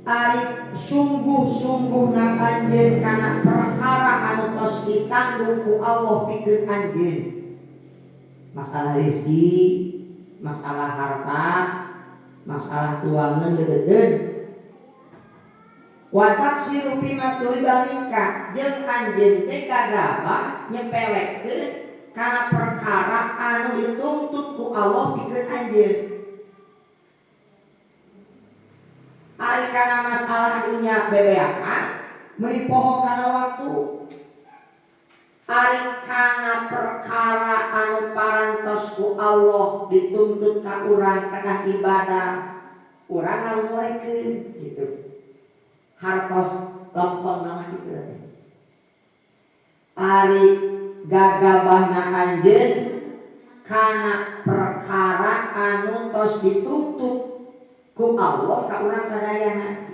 Ari sungguh-sungguh na anjeun kana perkara anu tos ditanggung ku Allah pikeun anjeun. Masalah rezeki, masalah harta, masalah tuangan leueuteun. Wa taksiru bima tuliba minka jeung anjeun teh gagabah nyepelekeun kana perkara anu dituntut ku Allah pikeun anjeun. Ari kana masalah dunya bebeakan meuni poho kana waktu. Ari kana perkara anu parantos ku Allah dituntut ka urang kedah ibadah, urang ngalumurekeun gitu. Hartos lempeng mah kitu teh. Ari gagabahna anjeun kana perkara anu tos dituntut ku Allah ka urang sadayana.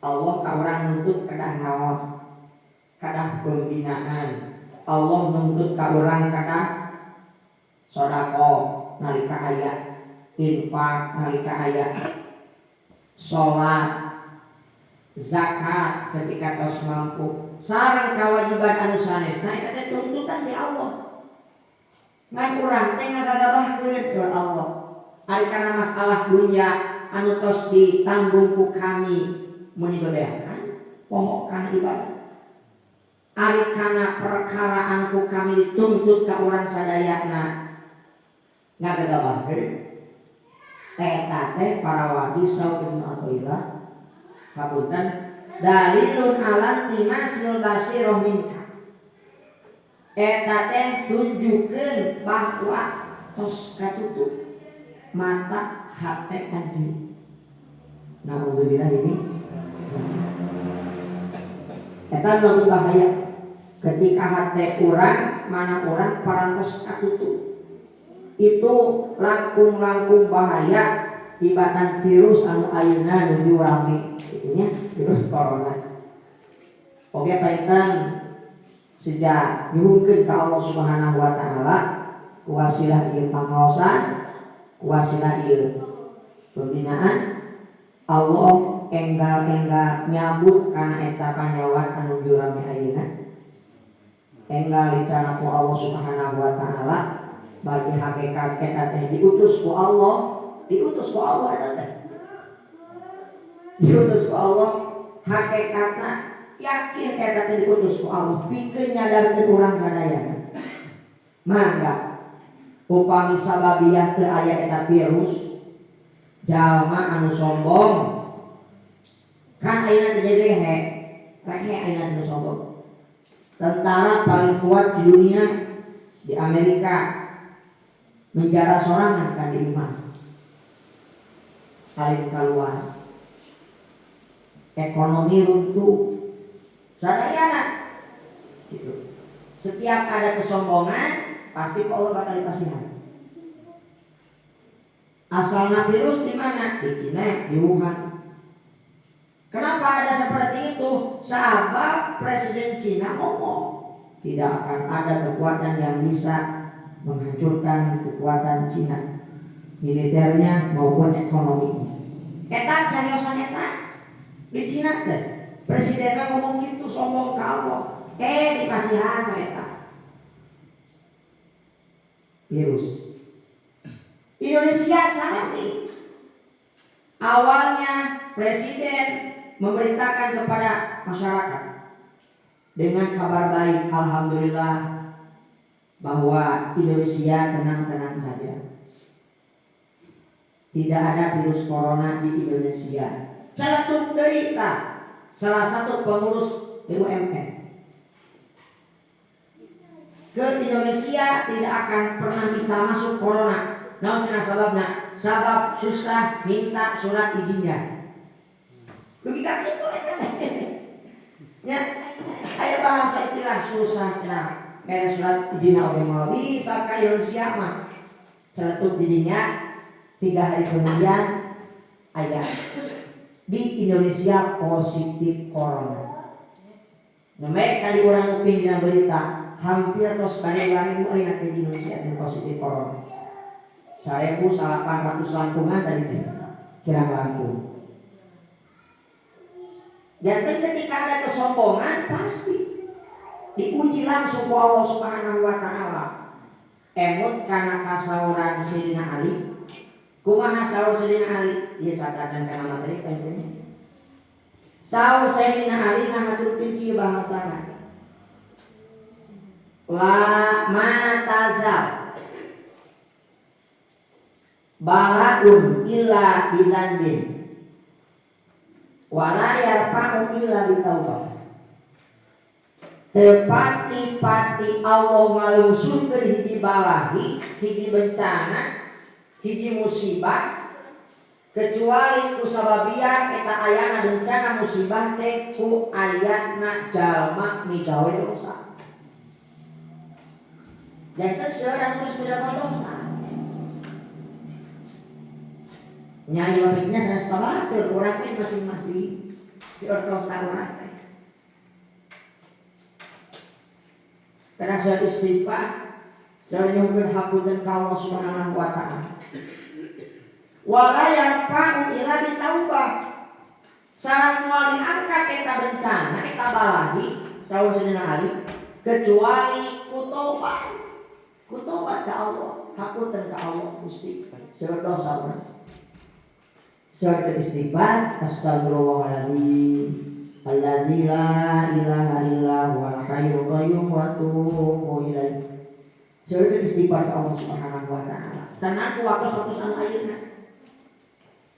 Allah ka urang nuntut kedah ngaos, kedah pembinaan. Allah nuntut ka urang kedah sedekah nalika aya, infak nalika aya, salat, zakat ketika tos mampu. Sareng kewajiban anu sanesna eta teh tuntutan ti Allah. Ngan urang teh ngagagabahkeun saur Allah. Ari kana masalah dunya anu tos ditanggung ku kami meuni bebeakan poho kana ibadah. Ari kana perkara anu ku kami dituntut ka urang sadayana ngagagabahkeun eta teh para wali saur Ibnu Athaillah hapunten dalilun ala timasil basiroh minka. Eta teh nunjukkeun bahwa tos katutup mata hate anjeun. Nauzubillah ini. Eta nu bahaya ketika hate urang mana urang parantos katutup. Itu langkung-langkung bahaya tibatan virus anu ayeuna nuju rame itunya virus corona. Oke painten sejak nyuhunkeun ka Allah Subhanahu wa taala kuwasilah ieu pangaosan, kuwasilah ieu pembinaan, Allah enggal-enggal nyabut kana eta panyawan anu rame ayeuna. Enggal dicana ku Allah Subhanahu wa taala bagi hakikat eta teh diutus ku Allah, diutus ku Allah eta teh. Diutus ku Allah hakikatna yakin eta teh diutus ku Allah pikeun nyadarkeun urang sadayana. Mangga upami sababiah teu aya eta virus jalma anu sombong kan ayeuna teh jadi rehe, rehe ayeuna teh sombong. Tentara paling kuat di dunia di Amerika menjara sorangan kan di imah saling keluar ekonomi runtuh sadayana gitu. Setiap ada kesombongan pasti Allah bakal dipasihan. Asalnya virus di mana? Di Cina, di Wuhan. Kenapa ada seperti itu? Sebab Presiden Cina ngomong tidak akan ada kekuatan yang bisa menghancurkan kekuatan Cina, militernya maupun ekonominya. Eta cariosan eta di Cina teh presidennya ngomong gitu sombong ke Allah. Dipasihan eta virus. Indonesia sami. Awalnya presiden memberitakan kepada masyarakat dengan kabar baik, alhamdulillah bahwa Indonesia tenang-tenang saja. Tidak ada virus corona di Indonesia. Celetuk derita salah satu pengurus BUMN ke Indonesia tidak akan pernah bisa masuk corona. Naon cenah sababna? Sabab susah minta surat izinnya. Logika kitu eta teh. Nya aya bahasa istilah susah cenah mere surat izin oge moal bisa ka Indonesia mah. Celetuk didinya 3 hari kemudian aya di Indonesia positif corona. Nembe tadi urang nguping dina berita hampir tos bari 2000 ayeuna teh di Indonesia teh positif corona. 1800 langkungan tadi teh kirang langkung. Janten ketika ada kesombongan pasti diuji langsung ku Allah Subhanahu wa taala. Emut kana kasauran Sayyidina Ali. Kumaha saur Sayyidina Ali? Ieu sakacan kana materi panjenengan. Saur Sayyidina Ali ngahaturkeun kieu bahasana. La matazal balaun illa bidzanbin wala yarfa'u illa bitaubah. Tepati-pati Allah ngalungsurkeun hiji balahi, hiji bencana, hiji musibah kecuali ku sababiah eta ayana bencana musibah teh ku ayana jalma migawe dosa. Janten seueur anu geus migawe dosa. Nyai wapiknya sanes kabatur urang we masing-masing seueur dosa urang teh. Karena seueur istighfar, seueur nyuhunkeun hapunten ka Allah Subhanahu wa taala. Wala yarfa'u illa bitaubah. Sareng moal diangkat eta bencana eta balahi saur Sayyidina Ali kecuali ku tobat. Ku tobat ka Allah, hapunten ka Allah Gusti. Seueur dosa urang. Seueur istighfar, astagfirullahaladzim alladzi la ilaha illa huwal hayyul qayyum wa atubu ilaih. Seueur istighfar ka Allah Subhanahu wa taala. Tenang ku waktu-waktu anu ayeuna.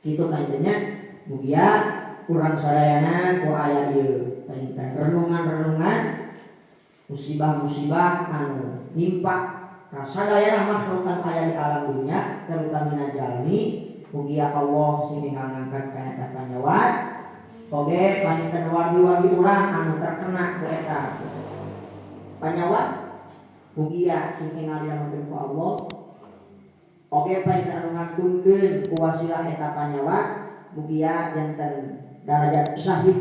Kitu panjenengan mugia urang sadayana ku aya ieu panjenengan renungan-renungan musibah-musibah anu nimpa ka sadayana makhluk anu aya di alam dunya terutamina jalmi. Mugia Allah sing ngangkat kana eta panyawat oge panjenengan wargi-wargi urang anu terkena ku eta panyawat mugia sing ngalirankeun ku Allah oge panjenengan anu ngantunkeun ku wasilah eta panyawat mugia janten darajat syahid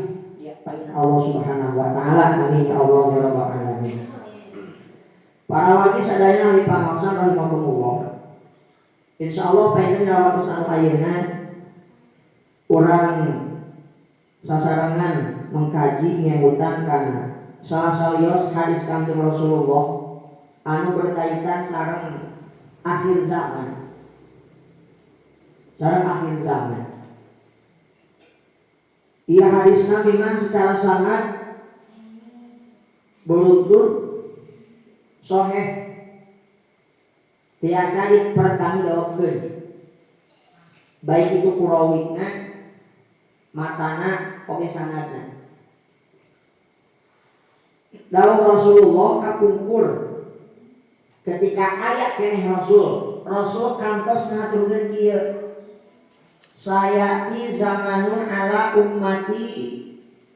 panjenengan Allah Subhanahu wa taala. Amin ya Allah ya rabbal alamin. Para wargi sadayana ahli pangaosan rahimakumullah. Insyaallah panjenengan dalam waktu anu ayeuna urang sasarangan mengkaji ngemutan kana salah sawios hadis Kangjeng Rasulullah anu berkaitan sareng akhir zaman. Sareng akhir zaman. Iya hadisna memang secara sanad beruntun sahih tiasa dipertanggungjawabkeun baik itu kurawina matana oge sanadna. Dawuh Rasulullah kapungkur ketika ayat keneh Rasul, Rasul kantos ngaturkeun kieu, sayati zamanun ala ummati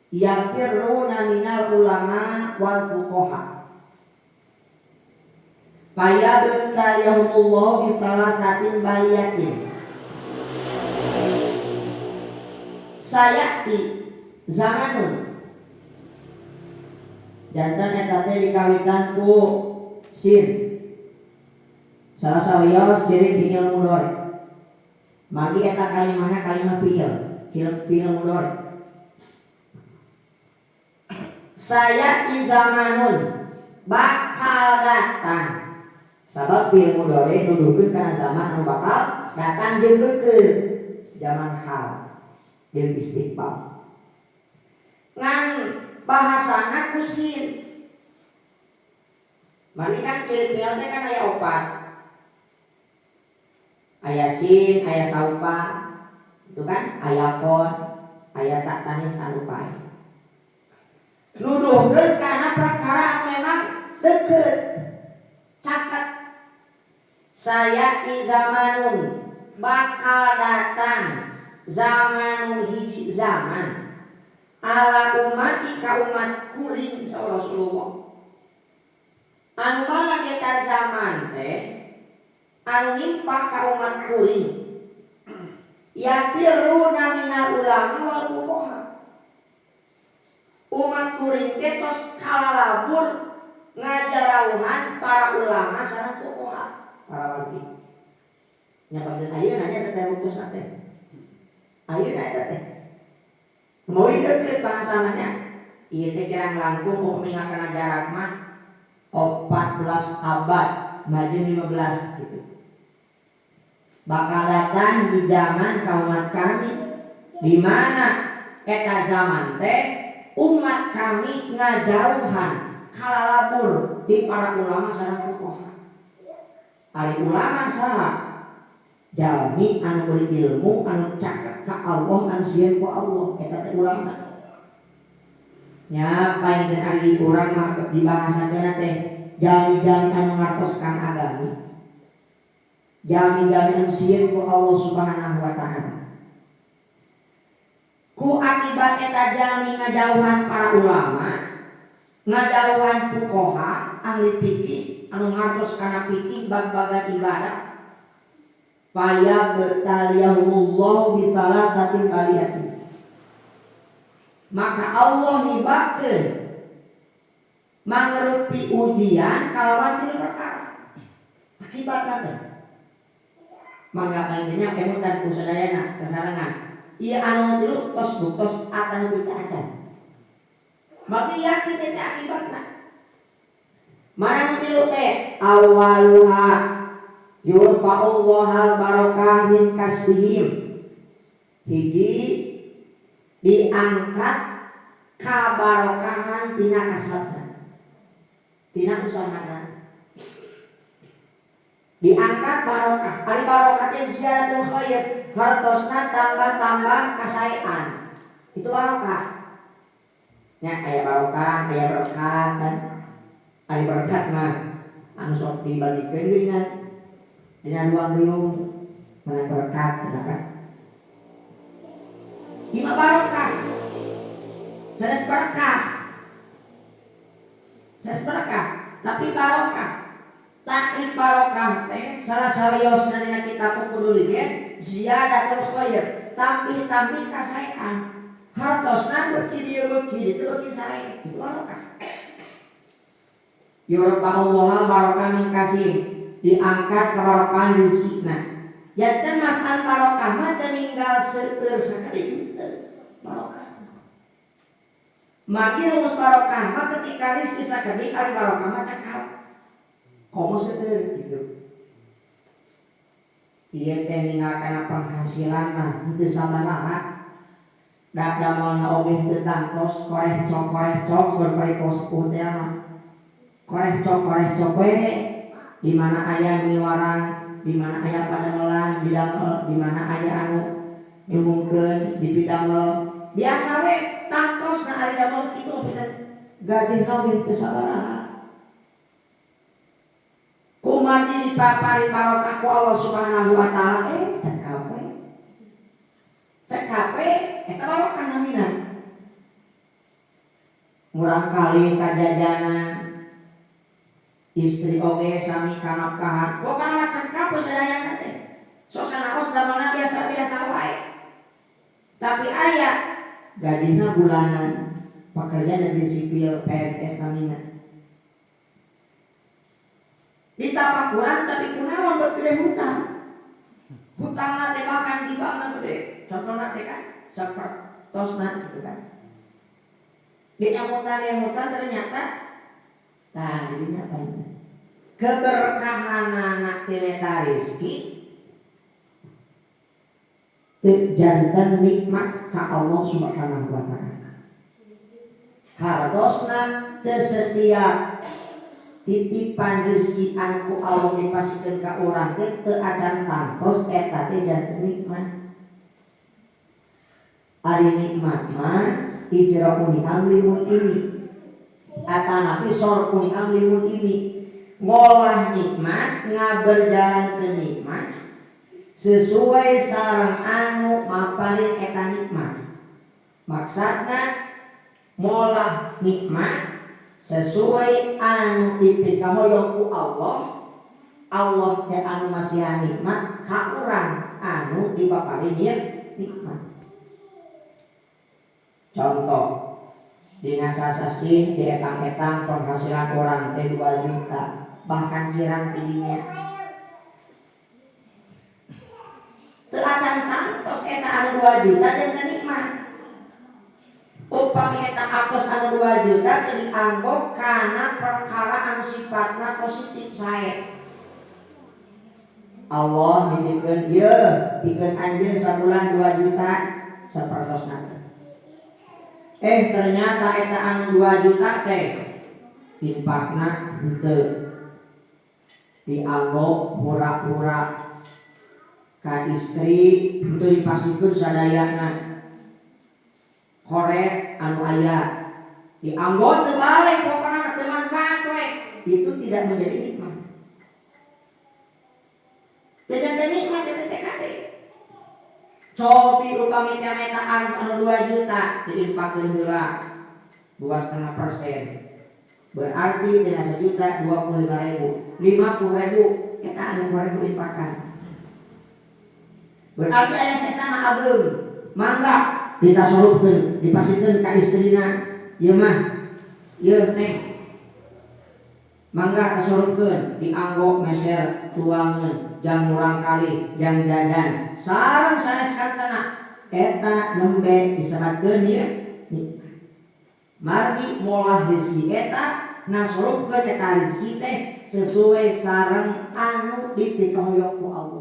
yafirruna minal ulama wal fuqaha fayabtaliyahumullahu bi thalathatin baliyatin. Sayati zamanun jantan eta teh dikawitan ku sin salah sawios ciri fi'il mudhari. Magi eta kalimahna kalimah fi'il, fi'il mudhari. Sayati zamanun bakal datang. Sabab fi'il mudhari nuduhkeun kana zaman anu bakal datang jeung beukeut zaman hal jeung istiqbal. Ngan bahasana ku sin. Mari kan ciri fi'il teh kan aya opat. Aya sin, aya saupa, itu kan aya kon, aya tak tanis anu pae. Nuduhkeun kana perkara anu memang deukeut, caket. Sayati zamanun bakal datang zamanun hiji zaman ala umati ka umat kuring saur Rasulullah. Anu mana eta zaman teh anu nimpa ka umat kuring yafirruna minal ulama wal fuqaha. Umat kuring teh tos kalalabur ngajarauhan para ulama sareng fuqaha, para wargi. Nya panten ayeuna nya teh buktusna teh. Ayeuna eta teh. Mau deket bahasananya. Ieu teh kirang langkung upami kana jarak mah 14 abad maju 15 gitu. Bakal datang di zaman kaumat kami di mana eta zaman teh umat kami ngajauhan kalalabur di para ulama sareng fuqaha. Ari ulama saha? Jalmi anu beri ilmu anu caket ka Allah anu sieun ku Allah eta teh ulama. Nya paling teh ari urang mah dibahasakeun teh jalmi-jalmi anu ngartos kana agami. Jalmi-jalmi anu sieun ku Allah Subhanahu wa taala. Ku akibat eta jalmi ngajauhan para ulama, ngajauhan fuqaha, ahli fikih anu ngartos kana fikih bag-bagan ibadah. Fayabtaliyahumullahu bi thalathatin baliyatin. Maka Allah nibakeun mangrupi ujian kalawan tilu perkara. Akibatna teh mangga panjenengan emutan ku sadayana sasarengan. Ieu anu tilu tos buktos atan kita acan. Maka yakin teh akibatna. Mana nu tilu teh awaluha yurfa'ullahal barakah min kasbihim. Hiji diangkat kabarokahan tina kasabna, tina usahana. Diangkat barokah. Ari barokah teh ziyadatul khair, hartosna tambah-tambah kasaean. Itu barokah. Nya aya barokah, aya berkat kan. Ari berkat mah anu sok dibagikeun dina dina ruang riung mana berkat cenah kan. Ima barokah. Sanes berkah. Sanes berkah, tapi barokah. Takrif barokah teh salah sawiosna dina kitab kudu ge ziyadatul khair, tambih-tambih kasaean. Hartosna beuki dieu beuki ditu beuki sae, itu barokah. Yurfa'ullaha barokah min kasih, diangkat kebarokahan rezekina. Janten masalah barokah mah teu ninggal seueur sakedik teu barokah. Magi rumus barokah mah ketika rezeki sakedik ari barokah mah cekap. Komo seueur gitu. Ieu teh ninggal kana penghasilan mah henteu sabaraha. Da damelna oge teu tangtos koreh cok saur paripos teh mah. Koreh cok we di mana aya miwarang, di mana aya padamelan didamel, di mana aya anu nyuhungkeun dipidamel. Biasa we tangtos na ari damel kitu mah gajihna oge teu sabaraha. Kumargi dipaparin barokah ku Allah Subhanahu wa taala cekap we. Cekap we eta barokah namina. Murang kali kajajanan istri oge sami kanapkahan. Pokona mah cekap we sadayana teh. Sok sanaos damelna biasa-biasa wae. Tapi aya gajihna bulanan, pekerja negeri sipil PNS namina. Ditapakuran tapi kunaon bet gede hutang. Hutangna teh bahkan di bankna gede. Contohna teh kan sapertosna gitu kan. Diemutan-emutan ternyata nah jadinya apa ini? Keberkahanana tina rezeki teu janten nikmat ka Allah Subhanahu wa taala. Hartosna teu setiap titipan rezeki anu ku Allah dipasikeun ka urang teh teu acan tangtos eta teh janten nikmat. Ari nikmat mah ijra'u ni'amil mun'imi atanapi sorku ni'amil mun'imi, ngolah nikmat ngaberjalankeun nikmat sesuai sareng anu maparin eta nikmat. Maksudna ngolah nikmat sesuai anu dipikahoyong ku Allah. Allah teh anu masihan nikmat ka urang anu dipaparin ieu nikmat. Contoh dina sasasih di etang-etang penghasilan orang teh 2 juta bahkan kirang tidinya. Teu acan tangtos eta anu 2 juta janten nikmat. Upami eta artos anu 2 juta teu dianggo kana perkara anu sifatna positif sae. Allah nitipkeun ieu pikeun anjeun sabulan 2 juta sapertosna teh. Ternyata eta anu 2 juta teh infakna henteu dianggo pura-pura ka istri, henteu dipasihkeun sadayana. Korek anu aya dianggo teu balik, pokona teu manfaat we. Itu tidak menjadi nikmat. Tidak ada nikmat itu TKD. Cobi upami teh eta artos anu 2 juta diinfakkeun heula 2,5%. Berarti tina sejuta 25.000, 50.000 eta anu 2.000 infakan. Berarti aya sesana ageung, mangga ditasorupkeun, dipasihkeun ka istrina. Ieu mah, ieu neng. Mangga tasorupkeun, dianggo meser tuangeun, jang murang kali, jang jajan, sareng sanes kantena. Eta nembe disebatkeun ieu. Margi molah rezeki eta ngasorupkeun eta rezeki teh sesuai sareng anu dipikahoyong ku Allah.